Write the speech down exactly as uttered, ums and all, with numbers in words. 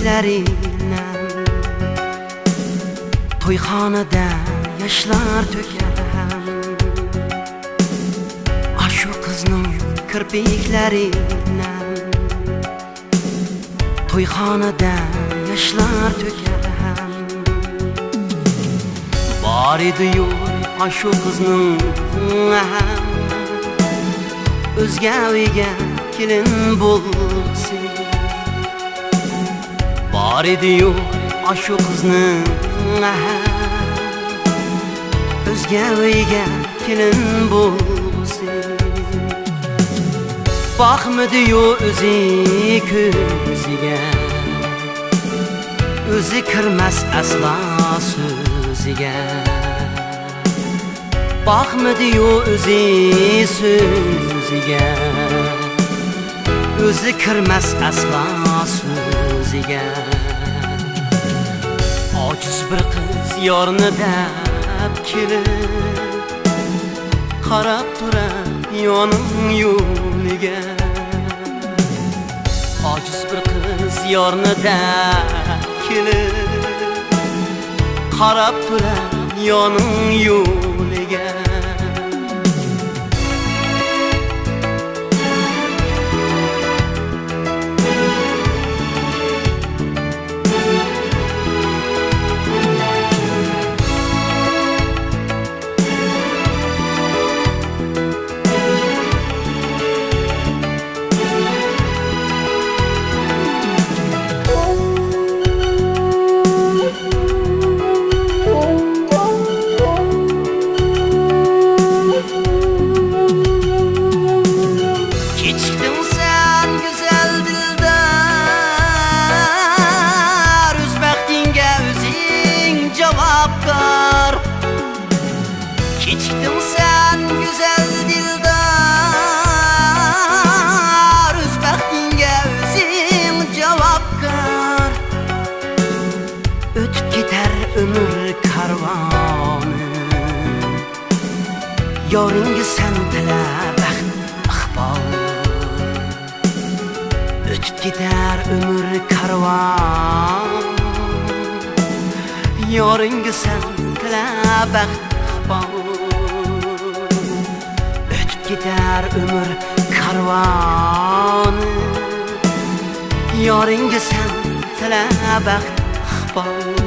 زەرىنەم، تويخانىدا ياشلار تۆكەم، ئاشۇ قىزنىڭ كىرپىكلىرىنەم، تويخانىدا ياشلار تۆكەم. بار ئىدىيۇ ئاشۇ قىزنىڭ ئەھەم، ئۆزگە ئۆيگە كېلىن بولغۇسى. بار ئىدىيۇ ئاشۇ قىزنىڭ ئەھەم، ئۆزگە ئۆيگە كېلىن بولغۇسى. باقمىدىيۇ ئۆزى كۆزىگە، ئۆزى كىرمەس ئەسلا سۆزىگە. باقمىدىيۇ ئۆزى سۆزىگە، ئۆزى كىرمەس ئەسلا سۆزىگە. ئاجىز بىر قىز يارنى دەپ كېلىپ، قاراپ تۇرە يارنىڭ يولىگە. ئاجىز بىر قىز يارنى دەپ كېلىپ، قاراپ تۇرە يارنىڭ يولىگە. كېچىكتىڭ سەن گۈزەل دىلدار، ئۆز بەختىڭگە ئۆزۈڭ جاۋابكار. كېچىكتىڭ سەن گۈزەل دىلدار، ئۆز بەختىڭگە ئۆزۈڭ جاۋابكار. ئۆتۈپ كېتەر ئۆمۈر كارۋانى، يارىڭگە سەن تىلە بەخت، ئىقبال. ئۆتۈپ كېتەر ئۆمۈر كارۋان، يارىڭگە سەن تىلە بەخت، ئىقبال. ئۆتۈپ كېتەر ئۆمۈر كارۋان، يارىڭگە سەن تىلە بەخت، ئىقبال.